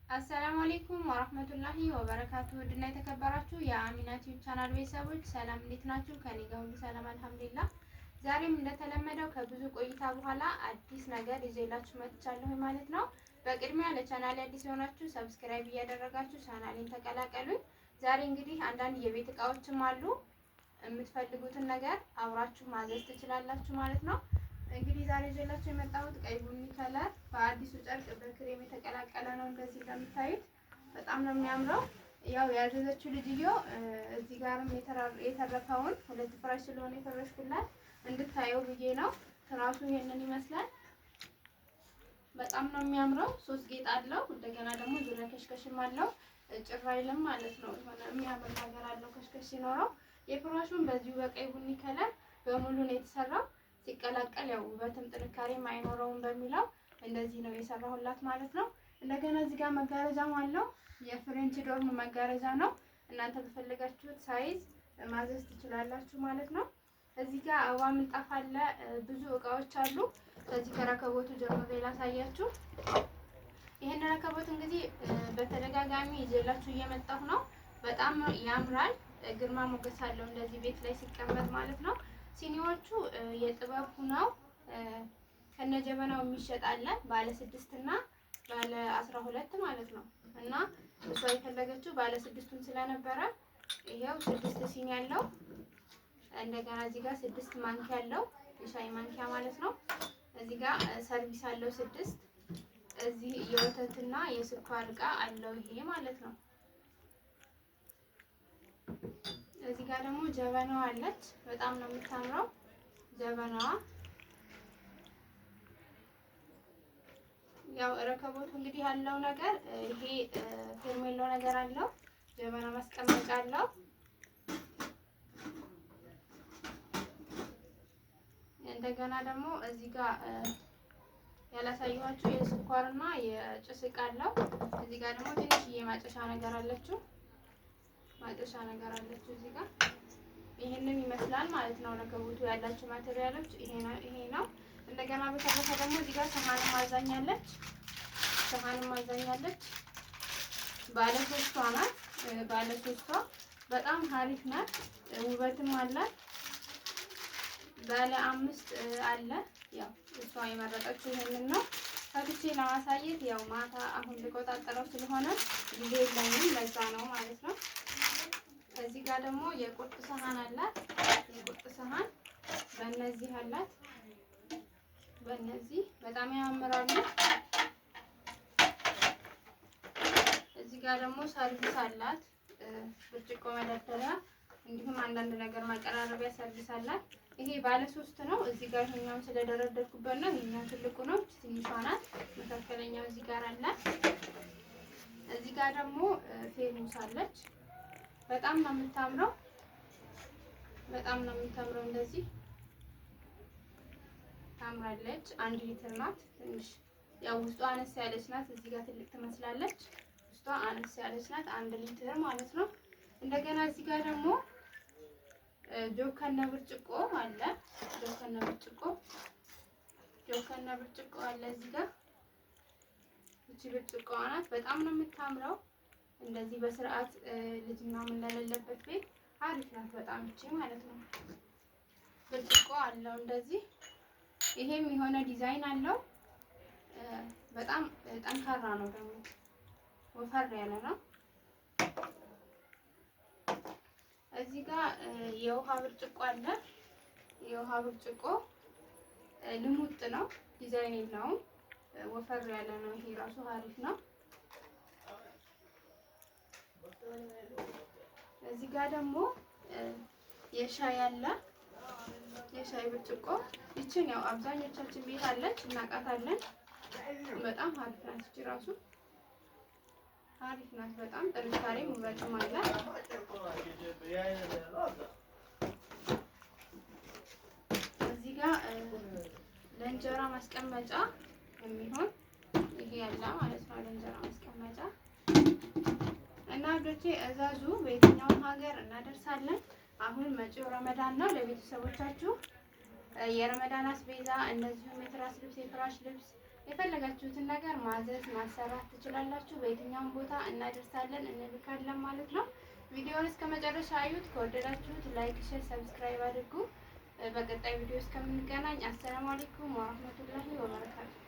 السلام عليكم ورحمة الله وبركاته። ውድና የተከበራችሁ የአሚና ቲዩብ ቻናል ቤተሰቦች ሰላም፣ እንዴት ናችሁ? ከኔ ጋር ሁሉ ሰላም الحمد لله። ዛሬም እንደተለመደው ከብዙ ቆይታ በኋላ አዲስ ነገር ይዤላችሁ መጥቻለሁ ማለት ነው። በቅድሚያ ለቻናሌ አዲስ የሆናችሁ subscribe እያደረጋችሁ ቻናሌን ተቀላቀሉኝ። ዛሬ እንግዲህ አንዳንድ የቤት እቃዎችም አሉ፣ የምትፈልጉትን ነገር አብራችሁ ማዘዝ ትችላላችሁ ማለት ነው። እንግዲህ ዛሬ ይዤላችሁ የመጣሁት ቀይ ቡኒ color በአዲሱ ጨርቅ በክሬም የተቀላቀለ ነው። እንደዚህ እንደምታዩት በጣም ነው የሚያምረው። ያው ያዘዘችው ልጅዮ እዚህ ጋርም የተረፈውን ሁለት ፍራሽ ስለሆነ የፈረሽኩላት እንድታየው ብዬ ነው። ትራሱ ይሄንን ይመስላል። በጣም ነው የሚያምረው። ሶስት ጌጥ አለው። እንደገና ደግሞ ዙሪያ ከሽከሽም አለው። ጭራ አይልም ማለት ነው። የሆነ የሚያምር ነገር አለው ከሽከሽ ሲኖረው። የፍራሹን በዚሁ በቀይ ቡኒ color በሙሉ ነው የተሰራው። ሲቀላቀል ያው ውበትም ጥንካሬም አይኖረውም በሚለው እንደዚህ ነው የሰራሁላት ማለት ነው። እንደገና እዚህ ጋር መጋረጃም አለው። የ French door መጋረጃ ነው። እናንተ በፈለጋችሁት size ማዘዝ ትችላላችሁ ማለት ነው። እዚህ ጋር አበባ ምንጣፍ አለ። ብዙ እቃዎች አሉ። ከዚህ ከረከቦቱ ጀምሬ ላሳያችሁ። ይሄን ረከቦት እንግዲህ በተደጋጋሚ ይዤላችሁ እየመጣሁ ነው። በጣም ያምራል። ግርማ ሞገስ አለው እንደዚህ ቤት ላይ ሲቀመጥ ማለት ነው። ሲኒዎቹ የጥበብ ሁነው ከነጀበናው የሚሸጥ አለ ባለ 6 እና ባለ 12 ማለት ነው። እና እሷ የፈለገችው ባለ 6ቱን ስለነበረ ይሄው 6 ሲኒ ያለው፣ እንደገና እዚህ ጋር 6 ማንኪያ አለው፣ የሻይ ማንኪያ ማለት ነው። እዚህ ጋር ሰርቪስ አለው 6፣ እዚህ የወተትና የስኳር እቃ አለው ይሄ ማለት ነው። እዚህ ጋር ደግሞ ጀበናዋ አለች። በጣም ነው የምታምረው ጀበናዋ። ያው ረከቦቱ እንግዲህ ያለው ነገር ይሄ ፌርሜሎ ነገር አለው፣ ጀበና ማስቀመጫ አለው። እንደገና ደግሞ እዚህ ጋር ያላሳየኋችሁ የስኳርና የጭስ እቃ አለው። እዚህ ጋር ደግሞ ትንሽዬ ማጨሻ ነገር አለችው ማጨሻ ነገር አለችው እዚህ ጋር። ይሄንን ይመስላል ማለት ነው። ረከቦቱ ያላቸው material ኦች ይሄ ነው። እንደገና በተረፈ ደግሞ እዚህ ጋር ሰሃንም አዛኛለች። ሰሃንም አዛኛለች። ባለ ሶስቷ ናት። ባለ ሶስቷ በጣም ሀሪፍ ናት። ውበትም አላት። ባለ 5 አለ። ያው እሷ የመረጠችው ይሄንን ነው። ከፍቼ ለማሳየት ያው ማታ አሁን ልቆጣጠረው ስለሆነ ጊዜ የለኝም፣ ለዛ ነው ማለት ነው። እዚህ ጋር ደግሞ የቁርጥ ሰሃን አላት። የቁርጥ ሰሃን በእነዚህ አላት። በእነዚህ በጣም ያምራሉ። እዚህ ጋር ደግሞ ሰርቪስ አላት። ብርጭቆ መደርደሪያ እንዲሁም አንዳንድ ነገር ማቀራረቢያ ሰርቪስ አላት። ይሄ ባለ 3 ነው። እዚህ ጋር ይሄኛውን ስለደረደርኩበት ነው። ይሄኛው ትልቁ ነው፣ ትንሿ ናት። መካከለኛው እዚህ ጋር አለ። እዚህ ጋር ደግሞ ፌርሙስ አለች። በጣም ነው የምታምረው። በጣም ነው የምታምረው። እንደዚህ ታምራለች። 1 ሊትር ናት። ትንሽ ያው ውስጧ አነስ ያለች ናት። እዚህ ጋር ትልቅ ትመስላለች። ውስጧ አነስ ያለች ናት። 1 ሊትር ማለት ነው። እንደገና እዚህ ጋር ደግሞ ጆከና ብርጭቆ አለ። ጆከና ብርጭቆ ጆከና ብርጭቆ አለ እዚህ ጋር። እቺ ብርጭቆ ናት። በጣም ነው የምታምረው። እንደዚህ በስርዓት ልጅ ምናምን ለሌለበት ቤት አሪፍ ናት በጣም እቺ ማለት ነው። ብርጭቆ አለው እንደዚህ። ይሄም የሆነ ዲዛይን አለው። በጣም ጠንካራ ነው ደግሞ ወፈር ያለ ነው። እዚህ ጋር የውሃ ብርጭቆ አለ። የውሃ ብርጭቆ ልሙጥ ነው፣ ዲዛይን የለውም። ወፈር ያለ ነው። ይሄ ራሱ አሪፍ ነው። እዚህ ጋር ደግሞ የሻይ አለ። የሻይ ብርጭቆ ይችን ያው አብዛኞቻችን ቤት አለች፣ እናውቃታለን። በጣም አሪፍ ናት። ይቺ ራሱ አሪፍ ናት በጣም ጥንካሬም ውበትም አላት። እዚህ ጋር ለእንጀራ ማስቀመጫ የሚሆን ይሄ ያለ ማለት ነው። ለእንጀራ ማስቀመጫ እና ውዶቼ እዘዙ፣ በየትኛውም ሀገር እናደርሳለን። አሁን መጪው ረመዳን ነው። ለቤተሰቦቻችሁ የረመዳን አስቤዛ እንደዚሁም የትራስ ልብስ፣ የፍራሽ ልብስ፣ የፈለጋችሁትን ነገር ማዘዝ ማሰራት ትችላላችሁ። በየትኛውም ቦታ እናደርሳለን እንልካለን ማለት ነው። ቪዲዮውን እስከ መጨረሻ አዩት። ከወደዳችሁት like፣ share፣ subscribe አድርጉ። በቀጣይ ቪዲዮ እስከምንገናኝ السلام عليكم ورحمة الله وبركاته።